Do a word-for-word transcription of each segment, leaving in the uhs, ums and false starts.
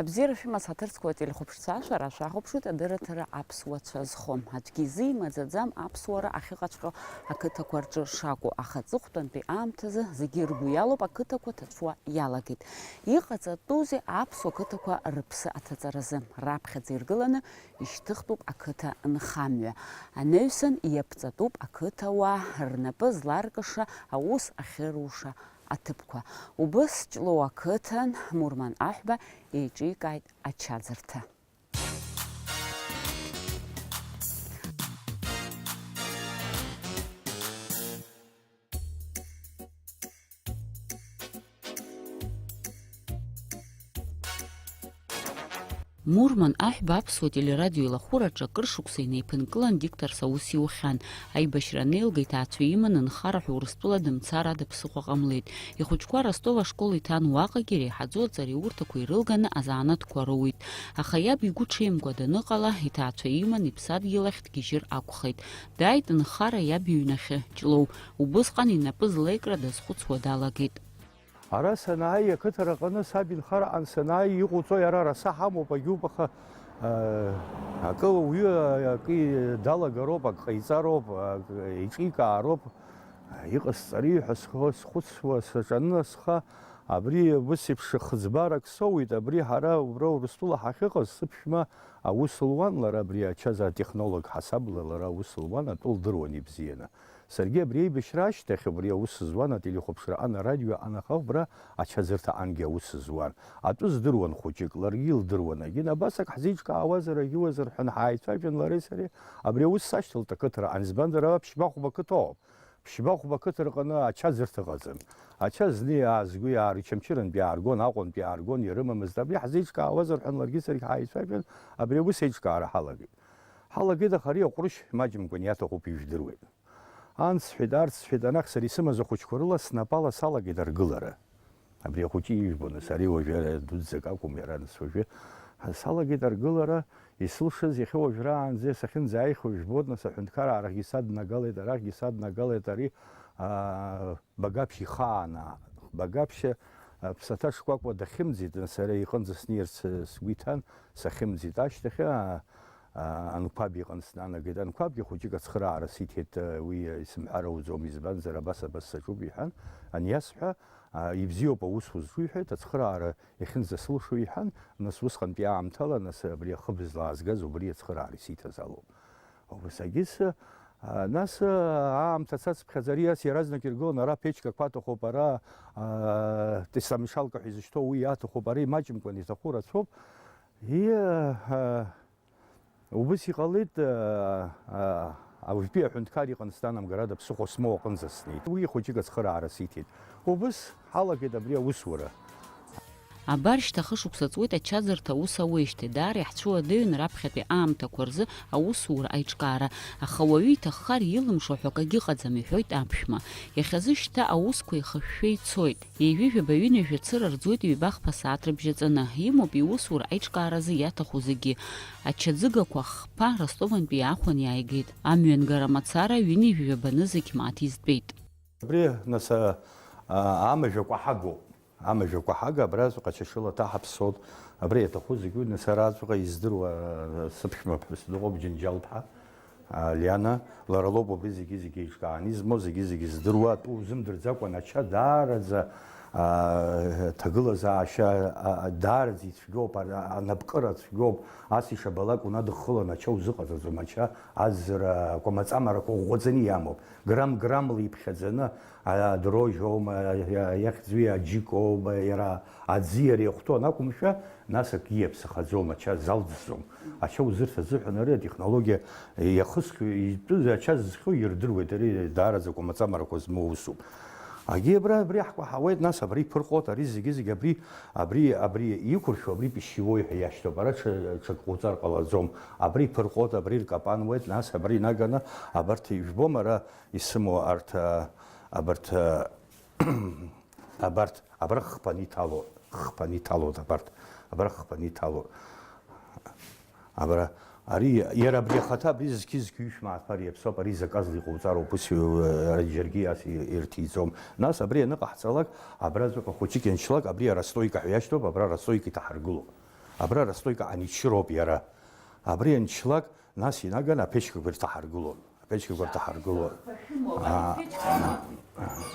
Абзиара шәымаз, ҳаҭырцқәа телехәаԥшцәа, шәара шәахәаԥшуеит адырраҭара аԥсуа цәа зхо. Аӡәгьы изы имаӡаӡам аԥсуара ахьыҟаҵәҟьо ақыҭақәа рҿы шакәу, аха аҵыхәтәантәи аамҭазы зегьы ргәы иалоуп, ақыҭақәа ҭацәуа иалагеит. Иҟаҵатәузеи аԥсуа қыҭақәа рыԥсы аҭаҵаразы? Раԥхьаӡа иргыланы ишьҭыхтәуп ақыҭа нхамҩа. Анаҩсан иаԥҵатәуп ақыҭауаа рнапы зларкыша аус ахьыруша аҭыԥқәа. Убыс Ҷлоу ақыҭан Мурман Аҳәба еиҿикааит ачаӡырҭа. Мурман Аҳәба аԥсуа телерадио илахәыраҿы акыр шықәса инеиԥынкылан дикторс аус иухьан. Аибашьра анеилга, иҭаацәа иманы нхара ҳәа Урыстәыла дымцар ада ԥсыхәа ҟамлеит. Ихәыҷқәа Ростов ашкол иҭан, уаҟагьы иреиҳаӡоу аҵараиурҭақәа ирылганы азанааҭқәа роуит. Аха иаб игәы ҽеимкәа даныҟала, иҭаацәа иман иԥсадгьыл ахь дгьежьыр акәхеит. Дааит нхара иаб иҩнахьы, Ҷлоу. Убысҟан инапы злеикра дазхәыцуа далагеит. Ара санааи, ақыҭара аҟны саб инхараҟан санааи, иҟоуҵои, ара араса ҳамоуп, агьуп, аха, а, акы ауаҩы, а, акы далагароуп, ак ҟаиҵароуп, ак еиҿикаароуп, иҟасҵари ҳәа схы-, схәыцуа саҿанынасха, абри ус еиԥш хыӡбарак соуит, абри ҳара убра Урыстәыла ҳахьыҟаз, сыԥшәма аус луан, лара абри ачаз атехнолог ҳасабла лара аус луан, атәы лдыруан ибзианы. Саргьы абри аибашьра ашьҭахь убри аус зуан, ателехәаԥшра аҟан, арадио аҟан, аха убра ачаӡырҭа аҟангьы аус зуан. Атәы здыруан хәыҷык, ларгьы илдыруан. Егьин, абас ак ҳзеиҿкаауазар, егьиуазар ҳәа ҳааицәажәан лареи сареи, абри аус сашьҭалт ақыҭараҟны, избанзар, ара Ԥшьба-Хәба қыҭоуп. Ԥшьба-Хәба қыҭа рҟны ачаӡырҭа ыҟаӡам. Ача зны иаазго иаарчамчырантә иааргон, Аҟәантә иааргон, ирымамызт. Абри ҳзеиҿкаауазар ҳәа ларгьы саргьы ҳааицәажәан, абри аус еиҿкаара ҳалагеит. Ҳалагеит, аха ари аҟәрышь маҷымкәан иаҭахуп, ижәдыруеит. Анс сҳәеит, арс сҳәеит, анахь сара исымаз ахәыҷқәа рыла снапала салагеит аргылара. Абри ахәыҷы ижәбо, нас, ари уажәы дуӡӡак акәым иара, нас, уажәы салагеит аргылара, исылшаз иахьа уажәраанӡа сахьынӡааихуа ижәбоит, нас, аҳәынҭқараа арахьгьы саднагалеит, арахьгьы саднагалеит ари, аа, Багаԥшь ихаанаа. Багаԥшь, а, ԥсаҭа шкәакәа дахьымӡеит, нас, ара иҟынӡа снеирц, э, сгәы иҭан, сахьымӡеит. Ашьҭахь, а, а, Анқәаб иҟны снанагеит. Анқәабгьы хәыҷык ацхыраара сиҭеит, э, уи, э, исымҳәар ауӡом, избанзар, абас, абас саҿуп, иҳәан. Аниасҳәа, а, ибзиоуп аус узҿу, иҳәеит, ацхыраара иахьынӡасылшо, иҳәан, нас усҟантәи аамҭала, нас, абри ахыб злаазгаз убри ацхыраара исиҭазаалоуп. Убас агьыс, а, нас, а, аамҭа цацыԥхьаӡа ари ас иаразнак иргылан, ара аԥечкақәа аҭахуп, ара, а, тесламешалка ҳәа изышьҭоу уи аҭахуп, ара имаҷымкәан иҭаху рацәоуп. И, а, убыс иҟалеит, а, а, уажәтәи аҳәынҭқар иҟны снанамгарада, ԥсыхәа смоу аҟынӡа снеит. Уи хәыҷык ацхыраара сиҭеит. Убыс ҳалагеит абри аусура. Абар шьҭа хышықәса ҵуеит ачаӡырҭа аус ауеижьҭеи, даара иаҳцәыуадаҩын раԥхьатәи аамҭақәа рзы аусура аиҿкаара, аха уаҩы иҭаххар илымшо ҳәа акагьы ыҟаӡам, иҳәоит аԥшәма. Иахьазы шьҭа аусқәа еихышәшәа ицоит. Ҩажәи жәаба-ҩынҩажәа цыра рӡуеит ҩбахԥа сааҭ рыбжьаҵаны, имоуп иусура аиҿкааразы иаҭаху зегьы. Ачаӡыгақәа хԥа Ростовантәи иаахәаны иааигеит. Амҩангара мацара ҩынҩажәи жәаба нызқь мааҭ изтәеит. Абри, нас, а, а, амажә акәаҳагоуп. Амажә акәаҳага абраҵәҟьа Чачыла ҭаҳаԥсоит. Абри иаҭаху зегьы уи, нас, араҵәҟьа издыруа, а, сыԥшәмаԥҳәыс дыҟоуп, Џьынџьал-ԥҳа, а, Лиана. Лара лоуп убри зегьы-зегьы еиҿкааны измоу, зегьы-зегьы здыруа, атәы узымдырӡакәан, ача даараӡа, а, ҭагылазаашьа, а, а, даараӡа ицәгьоуп, а, а, анапкыра цәгьоуп, ас ишабалак унадыххылан, ача узыҟаҵаӡом, ача аӡра, акәамаҵамарақәа ӷәӷәаӡаны иамоуп. Грамм-граммла иԥхьаӡаны, а, адрожь аума, а, а, иахьӡу аџьыкоума, иара аӡи иареи ахәҭоу анакәымшәа, нас акгьы иаԥсахаӡом, ача залҵӡом. Ача узырҭ азыҳәан ари атехнологиа иахысхьоу, итәыз ача зызхьоу ирдыруеит, ари даараӡа акәамаҵамарақәа змоу усуп. Агьи абра, абри ҳкәаҳауеит, нас абри иԥырҟот, ари зегьы-зегьы абри, абри, абри иқәыршәу, абри пищевой ҳәа иашьҭоуп, ара ҽа-, ҽак ҟауҵар ҟалаӡом. Абри иԥырҟот, абри ркапануеит, нас абри инаганы, абарҭ ижәбом, ара исымоу арҭ, а, абарҭ, а, абарҭ, абра хԥаны иҭало, хԥаны иҭалоит абарҭ, абра хԥаны иҭало. Абра, ари, иара абри ахаҭа, абри зқьи-зқьи ҩышә мааҭ ԥар иаԥсоуп, ари заказла иҟауҵароуп, ус, ы, ара џьаргьы ас и-, ирҭиӡом. Нас абри аныҟаҳҵалак, абраҵәҟьа хәыҷык ианшьлак, абри арастойка ҳәа иашьҭоуп, абра арастойка иҭаҳаргылоуп. Абра растойка аниччыроуп иара. Абри анчлак, нас инаган аԥечкақәа ирҭаҳаргылон. Аԥечкақәа рҭаҳаргылон. Аа,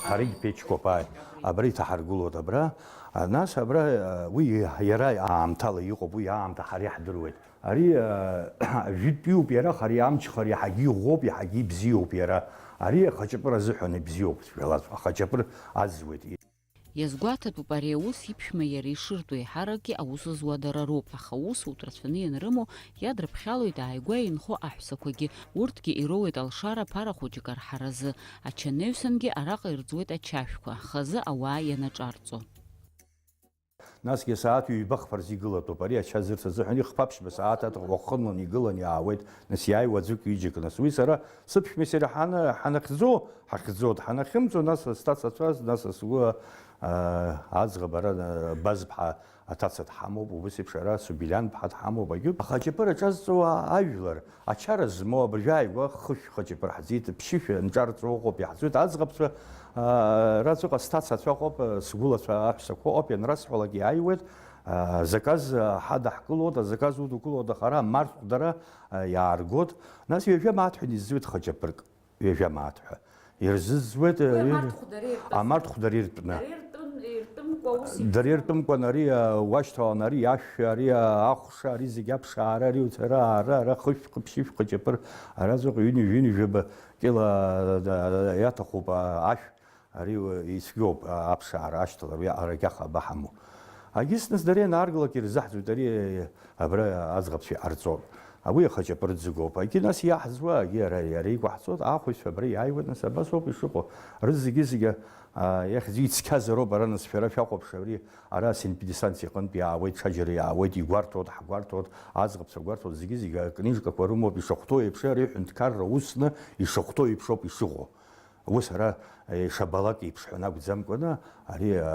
ҳаригь ԥечқәоуп, ааи. Абра иҭаҳаргылон, абра. А, нас абра, а, уи иара аамҭала иҟоуп, уи аамҭа ҳара иаҳдыруеит. Ари, а, жәытәиуп иара, хари амчхар иаҳагьы иӷәӷәоуп, иаҳагьы ибзиоуп иара. Ари ахаҷапыр азыҳәан ибзиоуп, сшәалаз, ахаҷапыр аӡуеит. Иазгәаҭатәуп ари аус иԥшәма иара ишыртәу, еиҳаракгьы аус зуа дара роуп, аха аусутә рацәаны ианрымоу иадрыԥхьалоит ааигәа инхо аҳәсақәагьы, урҭгьы ироуеит алшара ԥара хәыҷык арҳаразы. Ачанеҩсангьы араҟа ирӡуеит ачашәқәа, хазы ауаа ианаҿарҵо. Насгьы асааҭ ҩба хԥа рзы игылатәуп, ари ача зырц азыҳәан ихԥа-ԥшьба сааҭ аҭахуп уахынланы игылан иаауеит, нас иааиуа аӡәык ҩыџьак, нас уи сара сыԥшәмеи сареи ҳана-, ҳанахьӡо, ҳахьӡо, ҳанахьымӡо, нас сҭацацәа, нас сгәы, аа, аӡӷаб ара, Базԥҳа аҭаца дҳамоуп, убыс еиԥш ара Субелианԥҳа дҳамоуп, агьуп. Аха аҷапыр аҿазҵо ажәлар, ачара змоу абыржәы ааигәа хышә хаҷапыр ҳӡеит, ԥшьышәа нҿарҵо ыҟоуп, иаҳӡоит аӡӷабцәа, аа, раҵәыҟа сҭацацәа ыҟоуп, сгәылацәа аҳәсақәа ыҟоуп, ианрасҳәалак иааиуеит, аа, заказ ҳадаҳкылоит, азаказ удукылоит, аха ара марҭ дара, аа, иааргоит. Нас ҩажәа мааҭ ҳәа инизӡуеит хаҷапырк. Ҩажәа мааҭ ҳәа ирзызуеит, Уи э, амарҭ хәдара иртәыз. Амарҭ хәдара иртәны. Дара иртәын, иртәымкәа ус Дара иртәымкәан ари, э, уашьҭалан, ари ашә, ари, э, ахәша, ари зегь аԥшаара, ари уцара, ара, ара хышә, ԥшьышә хаҷапыр, араҵәҟьа ҩынҩажәа, ҩынҩажәаба кьыла, э, иаҭахуп, э, ашә, ари, э, ицәгьоуп, э, аԥшаара ашьҭалар, уи арагьаха абаҳаму. Агьыс нас дара ианааргылак ирзаҳӡоит, ари, э, абра аӡӷабцәа иҟарҵон. Уи ахаҷапыр ӡыгоуп. Агьи нас иаҳзуа, агьи ара, иара иқәаҳҵоит, ахәыҩцәа абра иааиуеит, нас абас ауп ишыҟоу. Рызегьы-зегьы, а, иахьӡ ицқьазароуп, ара нас шәара шәахәаԥш, абри ара Сент-Педесанс иҟынтә иаауеит, ҽаџьара иаауеит, игәарҭоит, ҳгәарҭоит, аӡӷабцәа гәарҭоит, зегьы-зегьы акнижкақәа рымоуп, ишахәҭоу еиԥш, ари аҳәынҭқарра усны ишахәҭоу еиԥшоуп ишыҟоу. Ус ара, е, ишабалак еиԥш ҳәа акәӡамкәаны, ари, а,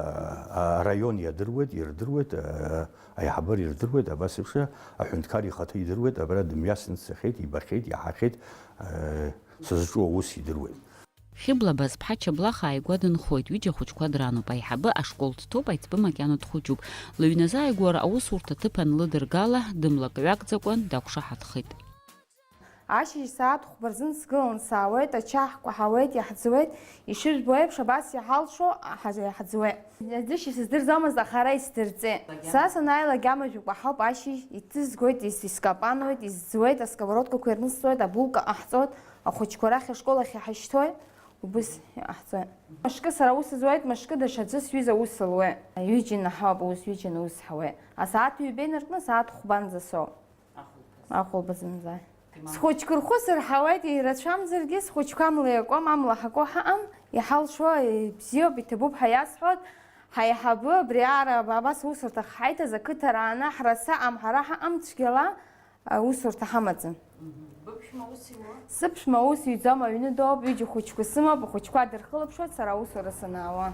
а, араион иадыруеит, ирдыруеит, а, аиҳабыра ирдыруеит, абас еиԥш аҳәынҭқар ихаҭа идыруеит, абра дымҩасны дцахьеит, ибахьеит, иаҳахьеит, а, сызҿу аус идыруеит. Хьыбла Базԥҳа Чаблаха ааигәа дынхоит, ҩыџьа хәыҷқәа дрануп, аиҳабы ашкол дҭоуп, аиҵбы макьана дхәыҷуп. Лыҩназы ааигәара аусурҭа ҭыԥ анлыдыргала, дымлакҩакӡакәан дақәшаҳаҭхеит. Ашьыжь сааҭ хәба рзын сгылан саауеит, ачаҳ кәаҳауеит, иаҳӡуеит, ишыжәбо еиԥш, абас иҳалшо, ҳа-, иаҳӡуеит. Аӡәы ишьа сыздырӡомызт, аха ара исдырҵеит. Са санааилак амажә икәаҳауп ашьыжь, иҭызгоит, ис-, искапануеит, изӡуеит, асковородкақәа ирнысҵоит, абулка ҟаҳҵоит, ахәыҷқәа рахь ашкол ахь иҳашьҭуеит, убыс иҟаҳҵоит. Мышкы сара аус зуеит, мышкы даҽаӡәы сҩыза аус луеит. Ҩыџьа инаҳауп аус, ҩыџьа аус ҳауеит. Асааҭ ҩба инаркны асааҭ хәбанӡа соуп. Ахәылԥазынӡа. Схәыҷқәа рхәы сырҳауеит, ирацәамзаргьы, схәыҷқәа амла иакуам, амла ҳаку ҳаҟам, иҳалшо, ибзиоуп, иҭабуп ҳәа иасҳәоит, ҳаиҳабы абри аара абас аусурҭахь ҳаиҭаз ақыҭа рааны ҳраса аҟам, ҳара ҳаҟам, цәгьала аусурҭа ҳамаӡам. Быԥшәма ус иуа? Сыԥшәма ус иҩӡам, аҩны доуп, ҩыџьа хәыҷқәа сымоуп, ахәыҷқәа дырхылаԥшуеит сара аусура санаауа.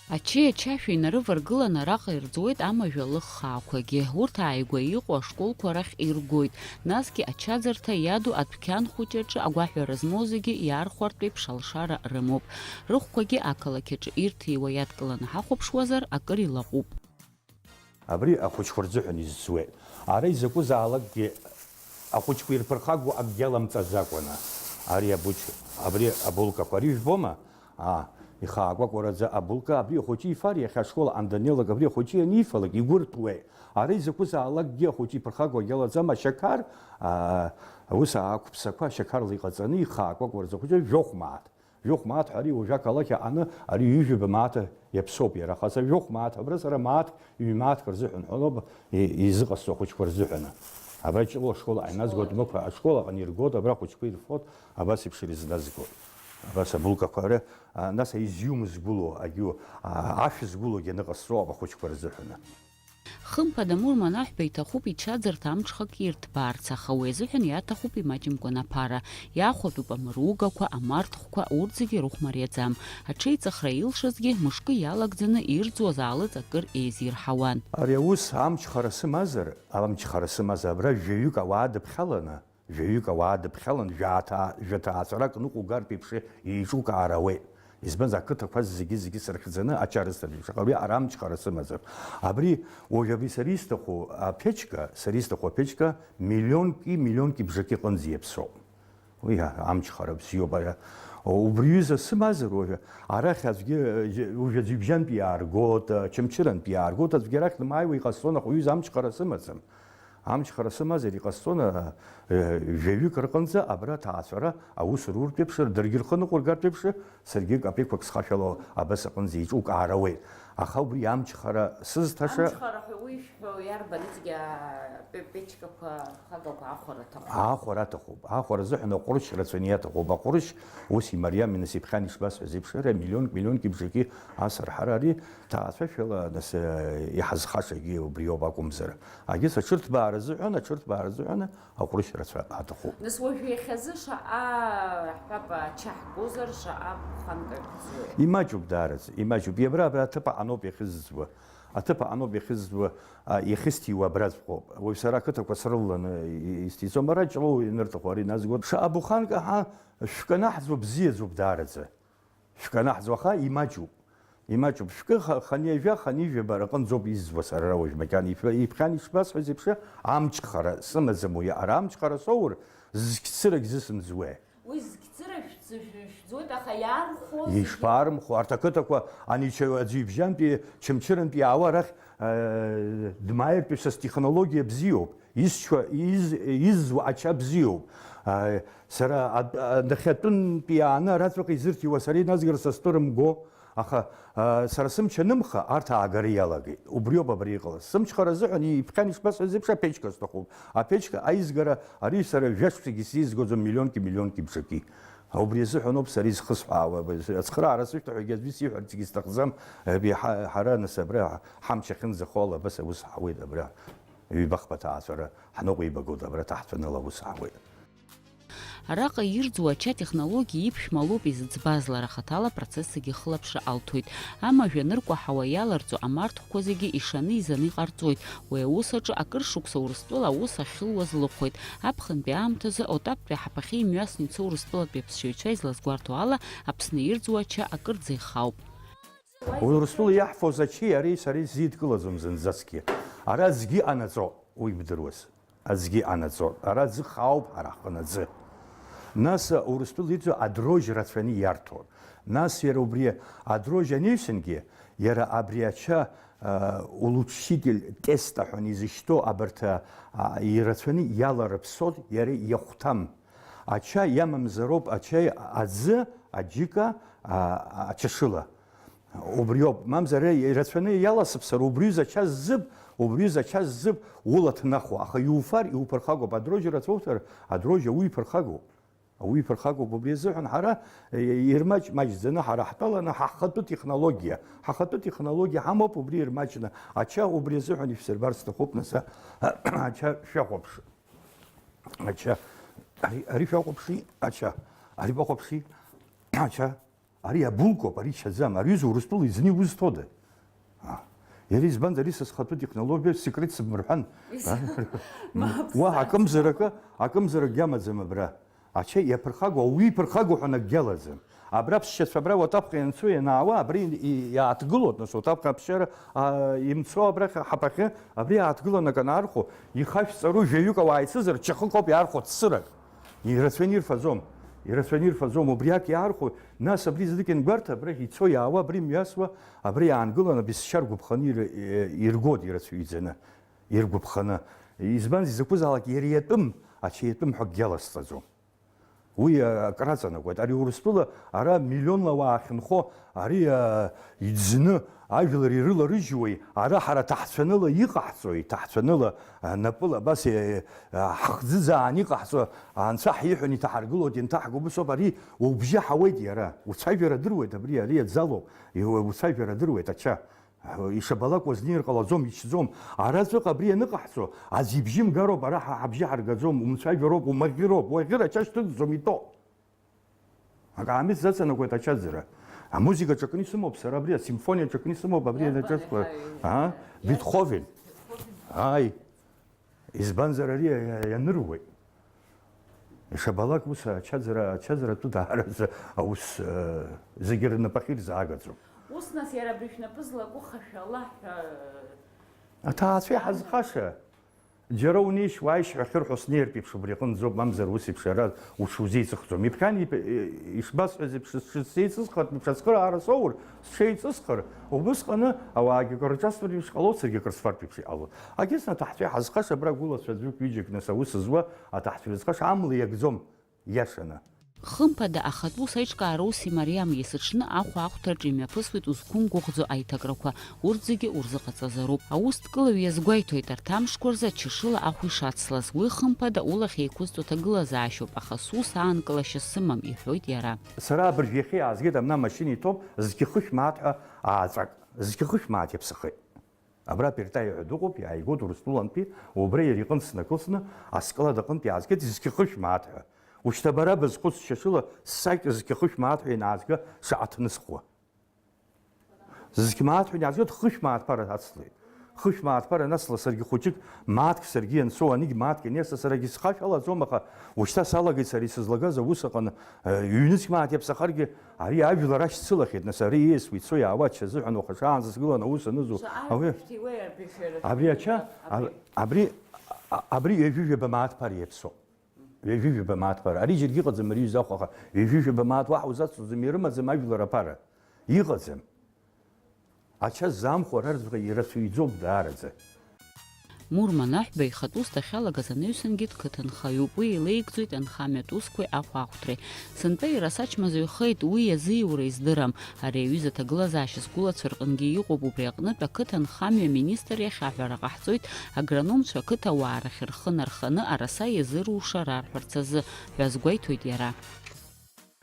Ачеи ачашәи инарываргыланы араҟа ирӡуеит амажә алыххаақәагьы. Урҭ ааигәа иҟоу ашколқәа рахь иргоит. Насгьы ачаӡырҭа иаду адәқьан хәыҷ аҿы агәаҳәара змоу зегьы иаархәартә еиԥш алшара рымоуп. Рыхәқәагьы ақалақь аҿы ирҭиуа иадкыланы ҳахәаԥшуазар, акыр илаҟәуп. Абри ахәыҷқәа рзыҳәан изӡуеит. Ара изакәызаалакгьы ахәыҷқәа ирԥырхагоу акгьы аламҵаӡакәаны. Ари абуч-, абри абулкақәа, ари жәбома? Аа, ихаакәакәараӡа абулка, абри ахәыҷы ифар, иахьа ашкол анданеилак, абри ахәыҷы ианифалак, игәы ртәуеит. Ара изакәызаалакгьы ахәыҷы иԥырхагоу акгьы алаӡам, ашьақар, аа, ус ақәԥсақәа ашьақарла иҟаҵаны, ихаакәакәараӡа ахәыҷы жәохә мааҭ. Жәохә мааҭ ҳәа ари уажәы ақалақь аҟаны ари ҩажәаба мааҭ иаԥсоуп иара, аха са жәохә мааҭ, абра сара мааҭк, ҩ-мааҭк рзыҳәан ҳәа лоуп и-, изыҟасҵо ахәыҷқәа рзыҳәаны. Абра Ҷлоу ашкол аҟа иназгоит, Мықә ашкол аҟны иргоит, абра ахәыҷқәа ирфоит, абас еиԥш ирызназгоит. Абас абулкақәа ара, а, нас аизиум згәылоу, агьу, а, ашә згәылоугьы аныҟасҵо ахәыҷқәа рзыҳәаны. Хымԥада, Мурман аҳәба иҭахуп ичаӡырҭа амҽхак ирҭбаарц, аха уи азыҳәан иаҭахуп имаҷымкәан аԥара. Иаахәатәуп амыругақәа, амарҭхәқәа, урҭ зегьы рыхә мариаӡам. Аҽеиҵыхра илшазгьы, мышкы иалагӡаны ирӡуаз аалыҵ акыр еизирҳауан. Ари аус амчхара сымазар, амчхара сымазар, абра жәаҩык ауаа дыԥхьаланы, Жәаҩык ауаа дыԥхьалан, жәаҭаа-, жәаҭаацәарак ныҟәугартә еиԥш еиҿукаар ауеит. Избанзар, ақыҭақәа зегьы-зегьы сырхьӡаны ача рысҭартә еиԥш, аха уи ара амчхара сымаӡам. Абри, уажә абри сара исҭаху аԥечка, сара исҭаху аԥечка миллионки, миллионки бжаки аҟынӡа иаԥсоуп. Уи амчхара бзиоуп, ара. Убри ҩыза сымазар уажәы, арахь аӡәгьы, уажәы аӡәы ибжьантә иааргоит, Чымчырантә иааргоит, аӡәгьы арахь дмааиуа иҟасҵон, аха уҩыза амчхара сымаӡам. Амчхара сымазар иҟасҵон, э, жәаҩык рҟынӡа абра аҭаацәара аус руртә еиԥш, даргьы рхы ныҟәыргартә еиԥш, саргьы капеқәак схашәало абас аҟынӡа еиҿукаара ауеит. Аха убри амчхара сызҭаша. Амчхара ҳәа уи шәҳәо иарбан, иҵегьы апе-, печкақәа, хагақәа аахәара аҭахуп. Аахәара аҭахуп. Аахәара азыҳәан аҟәрышь рацәаны иаҭахуп. Аҟәрышь ус имариами, нас, иԥхьан ишбасҳәаз еиԥш, ара миллионк, миллионки бжаки асырҳара ари ҭаацәашәала, нас, э, иҳазхашагьы убриоуп акәымзар. Агьыс аҽырҭбаара азыҳәан, аҽырҭбаара азыҳәан аҟәрышь рацәа аҭахуп. Нас уажәы иахьазы шаҟа, ҳҳәап, ача ҳгозар, шаҟа ԥханк ҳзуеи? Имаҷуп даараӡа, имаҷуп. Иабра абра аҭыԥ аҟаноуп иахьызӡуа. Аҭыԥ аҟаноуп иахьызӡуа, а, иахьысҭиуа абраҵәҟьоуп. Уажә сара ақыҭақәа срылаланы и-, исҭиӡом. Ара Ҷлоу ианырҭаху ари назгоит. Шаҟа буханка ҳа шәканаҳӡуа бзиаӡоуп даараӡа. Шәканаҳӡуа, аха имаҷуп. Имаҷуп. Шәкы ха-, ханижәа, ханижәаба рҟынӡоуп изӡуа сара ара уажә макьана. Ишәа-, иԥхьан ишбасҳәаз еиԥш, амчхара сымаӡам уи. Ара амчхара соур, зқьцырагь зысымӡуеи? Уи зқьцыра шәӡ-, шәӡуеит, аха иаархәо зегьы. Ишԥаарымхәо? Арҭ ақыҭақәа ани ча-, аӡәы ибжьантәи, Чымчырантәи иаауа арахь, э, дмааиртәи са стехнологиа бзиоуп. Изчуа, из-, иззуа ача бзиоуп. А, сара ад-, а, нахьатәынтәи иааны араҵәҟьа изырҭиуа сара иназгар са стәы рымго, аха, а, сара сымч анымха, арҭ аагара иалагеит. Убриоуп абри иҟалаз. Сымчхара азыҳәан иԥхьан ишбасҳәаз еиԥш аԥечка сҭахуп. Аԥечка аизгара, ари сара жәашықәсагьы сизгоӡом, миллионки, миллионки бжаки. Убри азыҳәаноуп сара изхысҳәаауа, ацхыраара сышәҭахьоугьы аӡәы сиҳәарцгьы сҭахӡам, абри ҳа-, ҳара нас абра ҳамч ахьынӡахо ала абас аус ҳауеит абра. Ҩба-хԥа ҭаацәара ҳныҟәибагоит, абра ҭаҳцәанала аус ҳауеит. Араҟа ирӡуа ача технологиа иԥшәма лоуп изыӡбаз, лара хаҭала апроцессгьы хылаԥшра алҭоит. Амажә аныркәаҳауа иаларҵо амарҭхәқәа зегьы ишаны-изаны иҟарҵоит. Уи аус аҿы акыр шықәса Урыстәыла аус ахьылуаз лыхәеит. Аԥхынтәи аамҭазы Отаптәи аҳаԥахьы имҩасны ицо Урыстәылатәи аԥсшьаҩцәа излазгәарҭо ала, Аԥсны ирӡуа ача акырӡа ихаауп. Урыстәыла иаҳфоз ачеи ареи сареи сзидкылаӡом зынӡаскгьы. Ара аӡгьы иҟанаҵо, уи бдыруаз. Аӡгьы иҟанаҵо. Ара аӡы хаауп ҳара ҳҟны аӡы. Нас Урыстәыла ирӡуа адрожь рацәаны иарҭон. Нас иара убри адрожь анаҩсангьы, иара абри ача, а, улучшитель теста ҳәа изышьҭоу абарҭ, а, ирацәаны иаларыԥсон, иара иахәҭам. Ача иамамзароуп, ачаи аӡы, аџьыка, а, ачашыла. Убриоуп, мамзар, ирацәаны иаласыԥсар, убриҩыза ача ззыб, убриҩыза ача ззыб ула ҭнахуа, аха иуфар, иуԥырхагоуп, адрожь рацәоуҭар, адрожь ауаҩ иԥырхагоуп. Ауаҩ иԥырхагоуп, убри азыҳәан ҳара, е, ирмаҷ-маҷӡаны ҳара ҳтәаланы ҳахатәы технологиа, ҳахатәы технологиа ҳамоуп, убри ирмаҷны ача убри азыҳәан ишәсырбар сҭахуп, нас, ача шәахәаԥш. Ача, ари, ари шәахәаԥши, ача, ари бахәаԥши, ача. Ари абулкоуп, ари чаӡам. Ари аҩыза Урыстәыла изын иузҭода? А. Иара избанзар, ари са схатәы технологиа, секрет сыбмырҳәан. Ис-, А? мап, Уаҳа сацәгьа. Акымзаракы, акымзаракгьы амаӡам абра. Ача иаԥырхагоу, ауаҩы иԥырхагоу ҳәа акгьы алаӡам. Абра аԥсшьацәа абра Уатаԥҟа ианцо ианаауа, абра и-, и-, иааҭгылоит, нас Уатаԥҟа аԥсшьара, а, имцо абрахь ҳаԥахьы, абри иааҭгыланы акы анаархәо, ихашәҵару жәаҩык ауаа ицызар, чахык ауп иаархәо цырак. Ирацәаны ирфаӡом, ирацәаны ирфаӡом, убриак иаархәоит. Нас абри знык иангәарҭа, абрахь ицо-иаауа, абри мҩасуа, абри иаангыланы абри сшьа ргәаԥханы ир-, иргоит ирацәаҩӡаны, иргәаԥханы. Избан, изакәызаалак иара иатәым, ача иатәым ҳәа акгьы аласҵаӡом. Уи, а, акраҵанакуеит. Ари Урыстәыла ара миллионла ауаа ахьынхо, ари, а, иӡны, ажәлар ирыларыжьуеи, ара ҳара ҭаҳцәаныла иҟаҳҵои, ҭаҳцәаныла, а, напыла абас, е, а, ҳхӡыӡааны иҟаҳҵо, анцәа ҳиҳәон иҭаҳаргылоит, ианҭаҳго убыс ауп, ари убжьы ҳауеит иара. Уцәажәара адыруеит абри, ари аӡалоуп, иу-, уцәажәара адыруеит, ача. Ишабалак уазнеир ҟалаӡом, ичӡом. Араҵәҟьа абри аныҟаҳҵо, аӡә ибжьы мгароуп, ара ҳа ҳабжьы ҳаргаӡом, умцәажәароуп, умаӷьыроуп, уаӷьыр ача шьҭыҵӡом, итәоуп. Акаамеҭ заҵанакуеит ачаӡара. Амузыка ҿакны исымоуп сара абри, асимфониа ҿакны исымоуп абри Иарбан анаҿаҵқәа. Иҳаҩ-, Аа? Иарбан? Бетховен. Бетховен. Ааи. Избанзар ари иа-, иа-, ианыруеит. Ишабалак ус ачаӡара, ачаӡара атәы даараӡа аус, э, зегьы рнапахь ирзаагаӡом. Ус, нас, иара абри шәнапы злаку хашәала ҳәа, аҭаацәа иҳазхаша, џьара унеишь, уааишь ҳәа ахьырҳәо снеиртә еиԥш убри аҟынӡоуп, мамзар ус еиԥш ара уҽузеиҵыхӡом. Иԥхьан ип-, ишбасҳәаз еиԥш, сшысзеиҵысхратә еиԥш ацхыраара соур, сҽеиҵысхыр, убысҟаны ауаагьы акыр рҿасҵартә еиԥш ҟалоит, саргьы акыр сфартә еиԥш иҟалоит. Агьыс аҭаҳцәа иҳазхаша абра гәылацәа ӡәык-ҩыџьак, нас, аус зуа аҭаҳцәа ирызхаша амла иакӡом, иашаны. Хымԥада, ахатә ус аиҿкаара ус имариам, есыҽны ахәаахәҭраҿы имҩаԥысуеит узқәымгәыӷӡо аиҭакрақәа, урҭ зегьы урзыҟаҵазароуп. Аусҭкылаҩ иазгәеиҭоит, арҭ амшқәа рзы ачашыла ахә ишацлаз. Уи, хымԥада, улахь еиқәызҵо ҭагылазаашьоуп, аха сус аанкылашьа сымам, иҳәоит иара. Сара абыржә иахьа иаазгеит, абна амашьына иҭоуп, зқьы хышә мааҭ ҳәа ааҵәак, зқьы хышә мааҭ иаԥсахеит. Абра Пертаиа ҳәа дыҟоуп, иааигоит Урыстәылантәи, убра иара иҟынтә снакылсны, аскалада аҟынтә иаазгеит, зқьы хышә мааҭ ҳәа. Ушьҭа бара бызхәыц шьашыла, ссакь зқьы хышә мааҭ ҳәа инаазга шаҟа ҭнысхуа. Зқьы мааҭ ҳәа инаазгеит, хышә мааҭ ԥара ацлеит. Хышә мааҭ ԥара анацла саргьы хәыҷык, мааҭк саргьы иансоу, анигь мааҭк ианиасла саргьы схашәалаӡом, аха ушьҭа салагеит сара исызлагаз аус аҟны, э, ҩнызқь мааҭ иаԥсахаргьы, ари ажәлар ашьцылахьеит, нас, ари ииасуа ицо иаауа ача азыҳәан уаха шаанӡа сгыланы аус анызу, Шаҟа ауи, шәҭиуеи арбеи шәара абри ача, шәыҩныҵҟа? Аб-, абри? Абри, а-, абри ҩажәи жәаба мааҭ ԥара иаԥсоуп. Ҩажәи жәаба мааҭ ԥара. Ари џьаргьы иҟаӡам, ари изахәаха. Ҩажәи жәаба мааҭ уаҳа узацуӡом, ирымаӡам ажәлар аԥара. Иҟаӡам. Ача ззаамхәа арарҵәҟьа ирацәаҩӡоуп даараӡа. Мур Манаҳәба ихатә ус дахьалагаз анаҩсангьы дқыҭанхаҩуп. Уи еилеигӡоит анхамҩатә усқәеи ахәаахәҭреи. Сынтәа ираса чмазаҩхеит, уи иазиура издырам. Ари аҩыза аҭагылазаашьа сгәылацәа рҟынгьы иҟоуп, убри аҟнытә ақыҭанхамҩа аминистр иахь аҳәара ҟаҳҵоит, агрономцәа ақыҭауаа рахь рхы нарханы араса иазыруша рарҳәарц азы, ҳәа азгәеиҭоит иара.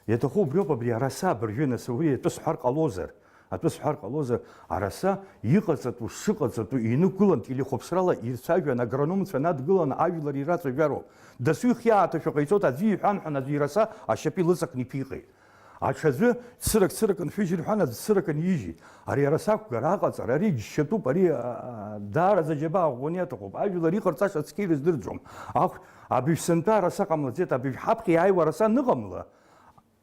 Иаҭаху убриоуп, абри араса абыржәы, нас, уи атәы сҳәар ҟалозар, атәы сҳәар ҟалозар, араса иҟаҵатәу, шыҟаҵатәу инықәгылан, телехәаԥшрала ирцәажәан, агрономцәа надгыланы ажәлар ирацәажәароуп. Дасу ихиааҭашәа ҟаиҵоит, аӡәы иҳәан ҳәа, аӡәы ираса ашьапы илыҵакны иԥиҟеит. Аҽаӡәы цырак-цырак ншәыжьыр ҳәа, аӡә цырак анижьит. Ари араса ақәгара аҟаҵара, ари џьшьатәуп, ари, а, а, даараӡа џьабаа ӷәӷәаны иаҭахуп. Ажәлар иҟарҵаша цқьа ирыздырӡом. Ахә-, абыжә сынтәа араса ҟамлаӡеит, абыжә ҳаԥхьа иааиуа араса аныҟамла,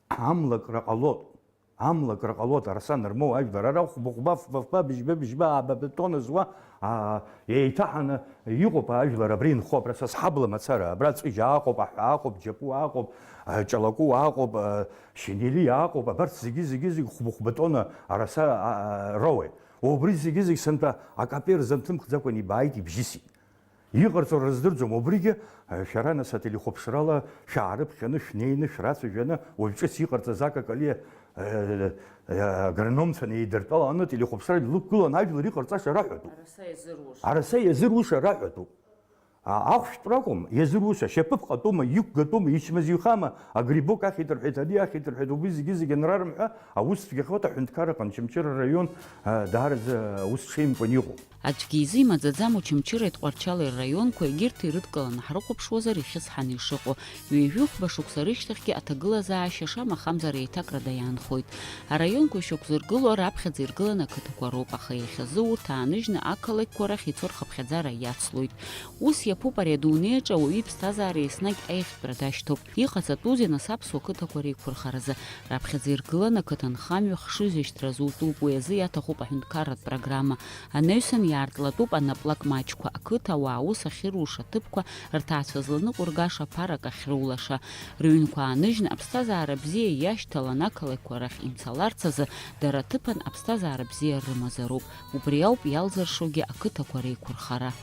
амлакра ҟалоит. Амлакра ҟалоит, араса анырмоу ажәлар. Ара хәба-хәба, фба-фба, быжьба-быжьба, ааба бетон зуа, аа, еиҭаҳаны иҟоуп ажәлар абри инхо, абра са сҳабла мацара, абра ҵәыжь аҟоуп, аҳәа аҟоуп, џьапу аҟоуп, а, ҷалаку аҟоуп, а, шинели аҟоуп, абарҭ зегьы, зегьы, зегь хәба-хәба тонна араса, а, а, роуеит. Убри зегьы, зегь сынтәа акапер зынҭымхӡакәан ибааит, ибжьысит. Иҟарҵо рыздырӡом, убригьы, а, шәара нас ателехәаԥшрала шәаарыԥхьаны, шәнеины, шәрацәажәаны, уажә ҿыц иҟарҵаз акакалиа, а, а, агрономцәа неидыртәаланы ателехәаԥшра илықәгылан ажәлар иҟарҵаша раҳәатәуп. Араса иазыруша. Араса иазыруша раҳәатәуп. А, ахәшәтәра акәым, иазыруша, шьапы ԥҟатәума, иқәгатәума, ичмазаҩхама, агрибок ахьит рҳәеит, ари ахьит рҳәеит, убри зегьы-зегьы анрарымҳәа, аус цәгьахоит аҳәынҭқарра аҟны, Очамчыра араион, а, даараӡа аус ҽеимкәан иҟоуп. Аӡәгьы изы имаӡаӡам Очамчыреи Тҟәарчали рраионқәа, егьырҭ ирыдкыланы ҳрыхәаԥшуазар ихьысҳаны ишыҟоу. Ҩажәихәба шықәса рышьҭахьгьы аҭагылазаашьа шамахамзар еиҭакрада иаанхоит. Араионқәа ишьақәзыргыло раԥхьаӡа иргыланы ақыҭақәа роуп, аха иахьазы урҭ ааныжьны ақалақьқәа рахь ицо рхыԥхьаӡара иацлоит. Ус иаԥуп ари адунеиаҿы ауаҩы иԥсҭазаара еснагь аиӷьтәра дашьҭоуп. Иҟаҵатәузеи нас аԥсуа қыҭақәа реиқәырхаразы? Раԥхьаӡа иргылан ақыҭанхамҩа хшыҩзышьҭра зутәуп, уи азы иаҭахуп аҳәынҭқарратә программа. Анаҩсан иаартлатәуп анаплак маҷқәа, ақыҭа ауаа аус ахьыруша аҭыԥқәа, рҭаацәа зланыҟәыргаша ԥарак ахьрылаша. Рыҩнқәа ааныжьны аԥсҭазаара бзиа иашьҭалан ақалақьқәа рахь имцаларц азы, дара аҭыԥан аԥсҭазаара бзиа рымазароуп. Убри ауп иалзыршогьы ақыҭақәа реиқәырхара.